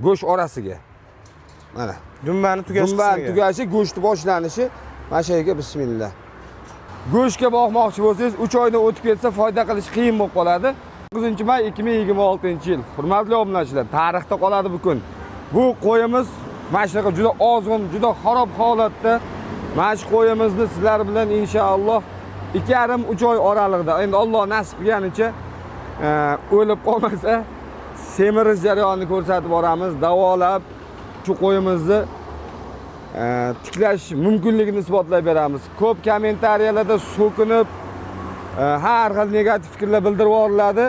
Go'sht orasiga. Mana. Dumbani tugash Dumbani qismiga. Tugashi, go'shtni boshlanishi mana shu yerga, bismillah. Go'shtga boqmoqchi bo'lsangiz, 3 oydan o'tib ketsa, foyda qilish qiyin bo'lib qoladi. 9 may 2026-yil. Hurmatli obunachilar, tarixda qoladi bu kun. Bu qo'yimiz mana shunaqa juda ozg'in, juda xarob holatda. Mana shu qo'yimizni sizlar bilan inshaalloh 2,5-3 oy oralig'ida, endi Alloh nasib qilganicha, o'lib qolmasa, semirish jarayonini ko'rsatib boramiz, davolab shu qo'yimizni tiklash mumkinligini isbotlab beramiz. Ko'p kommentariyalarda so'kinib, har xil negativ fikrlar bildirib yuboriladi.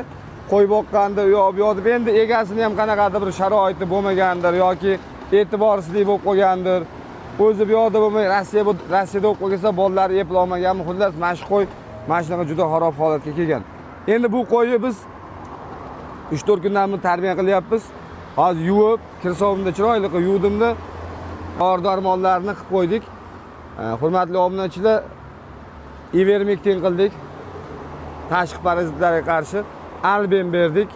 Qo'y boqqanda u yoq bu yoq deb, endi egasini ham qanaqadir bir sharoiti bo'lmagandir yoki e'tiborsizlik bo'lib qolgandir. O'zi bu yoqda bo'lmay, Rossiyada bo'lib qolsa, bolalari eplolmaganmi, xullas, mana shu qo'y mana shunaqa juda xarob holatga kelgan. Endi bu qo'yni biz 3-4 kundan beri tarbiya qilyapmiz. Hozir yuvib, kir sovunda chiroyli qilib yuvdimda, dori darmonlarni qilib qo'ydik. Hurmatli obunachilar, ivermektin qildik. Tashqi parazitlarga qarshi alben berdik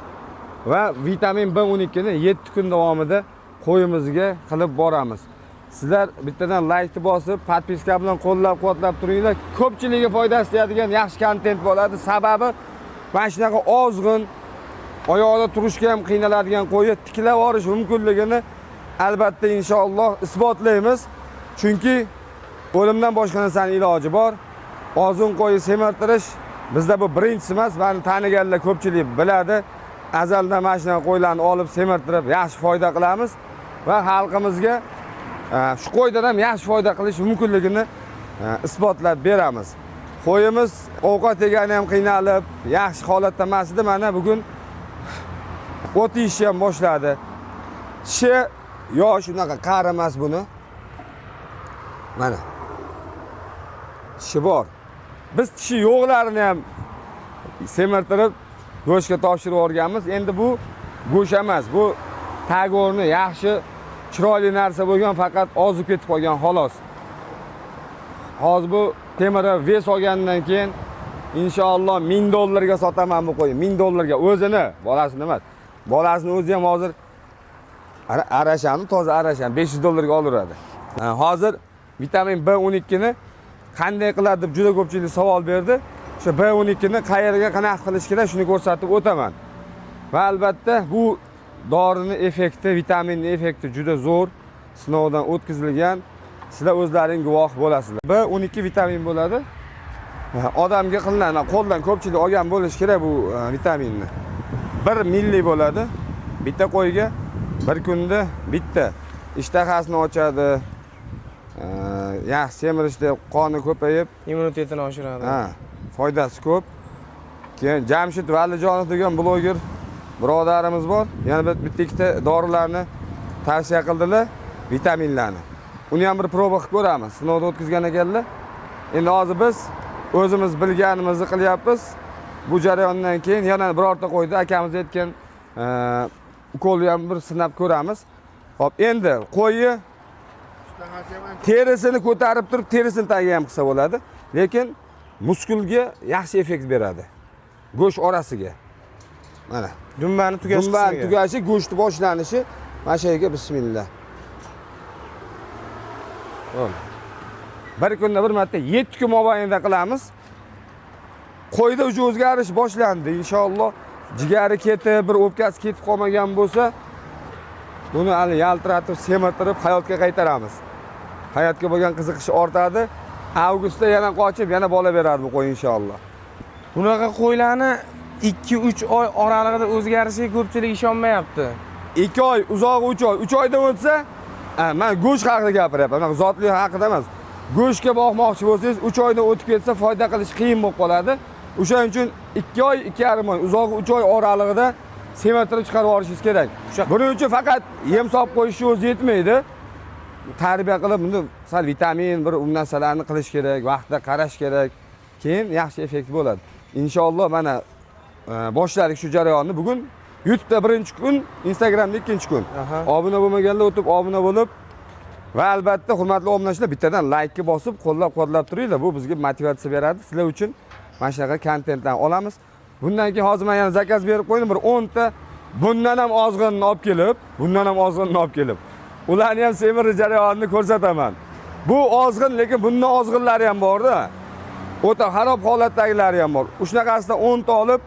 va vitamin B12 ni 7 kun davomida qo'yimizga qilib boramiz. Sizlar bittadan laykni bosib, подписка bilan qo'llab-quvvatlab turinglar. Ko'pchilikka foydasi tegadigan yaxshi kontent bo'ladi. Sababi mana shunaqa ozg'in, oyoqda turishga ham qiynaladigan qo'yni tiklab olish mumkinligini albatta inshaalloh isbotlaymiz. Chunki o'limdan boshqa narsani iloji bor. Ozg'in qo'yni semirtirish bizda bu birinchisi emas. Mani taniganlar ko'pchilik biladi. Azaldan mana shunaqa qo'ylarni olib semirtirib, yaxshi foyda qilamiz va xalqimizga shu qo'ydan ham yaxshi foyda qilish mumkinligini isbotlab beramiz. Qo'yimiz ovqat yegani ham qiynalib, yaxshi holatda emas edi. Mana bugun o't yeyishni ham boshladi. Tishi yosh, unaqa qari emas buni. Mana. Tishi bor. Biz tishi yo'qlarini ham semirtirib go'shtga topshirib yuborganmiz. Endi bu go'sht emas, bu tag'orni yaxshi, chiroyli narsa bo'lgan, faqat ozib ketib qolgan xolos. Hozir bu temiri вес olgandan keyin inshaalloh 1000 dollarga sotaman bu qo'yni. 1000 dollarga o'zini, bolasini emas. Bolasini o'zi ham hozir arashani, toza arashan 500 dollarga olaveradi. Hozir vitamin B12 ni qanday qiladi deb juda ko'pchilik savol berdi. O'sha B12 ni qayerga qanaqa qilish kerak, shuni ko'rsatib o'taman. Va albatta bu dorini effekti, vitaminning effekti juda zo'r, sinovdan o'tkazilgan. Sizlar o'zlaring guvoh bo'lasizlar. B12 vitamin bo'ladi. Odamga qilinadi, qo'ldan ko'pchilik olgan bo'lishi kerak bu vitaminni. 1 milli bo'ladi. Bitta qo'yga bir kunda bitta. Ishtahasini ochadi. Yaxshi semirishda, qoni ko'payib, Immunitetini oshiradi. Ha, foydasi ko'p. Keyin Jamshid Valijonov degan bloger birodarimiz bor. Yana bitta ikkita dorilarni tavsiya qildilar, vitaminlarni. Uni ham bir proba qilib ko'ramiz. Sinovdan o'tkazgan ekanlar. Endi hozir biz o'zimiz bilganimizni qilyapmiz. Bu jarayondan keyin yana birorta qo'ydi akamiz aytgan ukolni ham bir sinab ko'ramiz. Xo'p, endi qo'yni terisini ko'tarib turib, terisini tagiga ham qilsa bo'ladi. Lekin muskulga yaxshi effekt beradi. Go'sht orasiga. Mana. Dumbani tugash Dumbani qismiga. Tugashi, go'shtni boshlanishi mana shu yerga, bismillah. Bo'ldi. Bir kunda bir marta 7 kun mobaynida qilamiz. Qo'yda уже o'zgarish boshlandi. Inshaalloh jigari ketib, bir o'pkasi ketib qolmagan bo'lsa, buni hali yaltiratib, semirtirib hayotga qaytaramiz. Hayotga bo'lgan qiziqishi ortadi. Avgustda yana qochib, yana bola beradi bu qo'y inshaalloh. Bunaqa qo'ylarni 2-3 oy oralig'ida o'zgarishiga ko'pchilik ishonmayapti. 2 oy, uzog'i 3 oy. 3 oydan o'tsa, ha, man go'sht haqida gapiryapman. Man zotli haqida emas. Go'shtga boqmoqchi bo'lsangiz, 3 oydan o'tib ketsa, foyda qilish qiyin bo'lib qoladi. O'shaning uchun 2 oy, 2,5 oy, uzog'i 3 oy oralig'ida semirtirib chiqarib yuborishingiz kerak. Buning uchun faqat yem solib qo'yishni o'zi yetmaydi. Tarbiya qilib, buni sal vitamin, bir u narsalarni qilish kerak, vaqtida qarash kerak. Keyin yaxshi effekt bo'ladi. Inshaalloh mana boshladik shu jarayonni. Bugun YouTube'da birinchi kun, Instagramda ikkinchi kun. Obuna bo'lmaganlar o'tib obuna bo'lib va albatta, hurmatli obunachilar, bittadan laykni bosib, qo'llab-quvvatlab turinglar. Bu bizga motivatsiya beradi. Sizlar uchun mana shunaqa kontentlarni olamiz. Bundan keyin hozir men yana заказ berib qo'ydim. Bir 10 ta Bundan ham ozg'inini olib kelib, bundan ham ozg'inini olib kelib, ularni ham semirish jarayonini ko'rsataman. Bu ozg'in, lekin bundan ozg'inlari ham borda. O'ta xarob holatdagilari ham bor. Shunaqasidan 10 ta olib,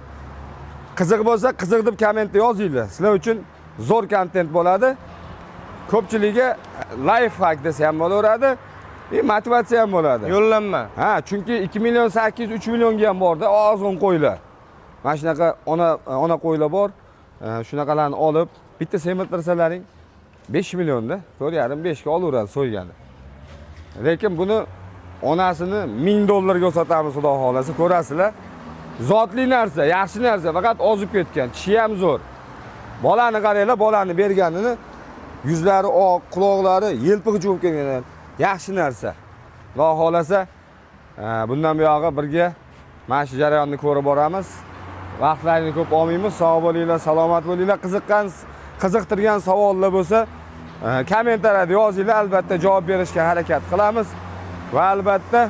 qiziq bo'lsa, qiziq deb kommentda yozinglar. Sizlar uchun zo'r kontent bo'ladi. Ko'pchiligiga лайфхак desa ham bo'laveradi, и motivatsiya ham bo'ladi. Yo'llanma. Ha, chunki 2 million 800, 3 millionga ham borda ozg'in qo'ylar. Mana shunaqa ona qo'ylar bor. Shunaqalarni olib, bitta semirtirsalaring 5 millionda, 4,5 5 ga olaveradi so'ygani. Lekin buni onasini 1000 dollarga sotamiz, xudo xohlasa, ko'rasizlar. Zotli narsa, yaxshi narsa, faqat ozib ketgan, tishi ham zo'r. Bolani qaranglar, bolani berganini yuzlari oq, quloqlari yelpig'ich bo'lib ketgan. Yaxshi narsa. Xudo xohlasa, bundan buyog'i birga mana shu jarayonni ko'rib boramiz. Vaqtlaringni ko'p olmaymiz. Sog' bo'linglar, salomat bo'linglar. Qiziqtirgan savollar bo'lsa, kommentariyada yozinglar, albatta javob berishga harakat qilamiz va albatta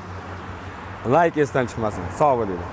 layk esdan chiqmasin. Sog' bo'linglar.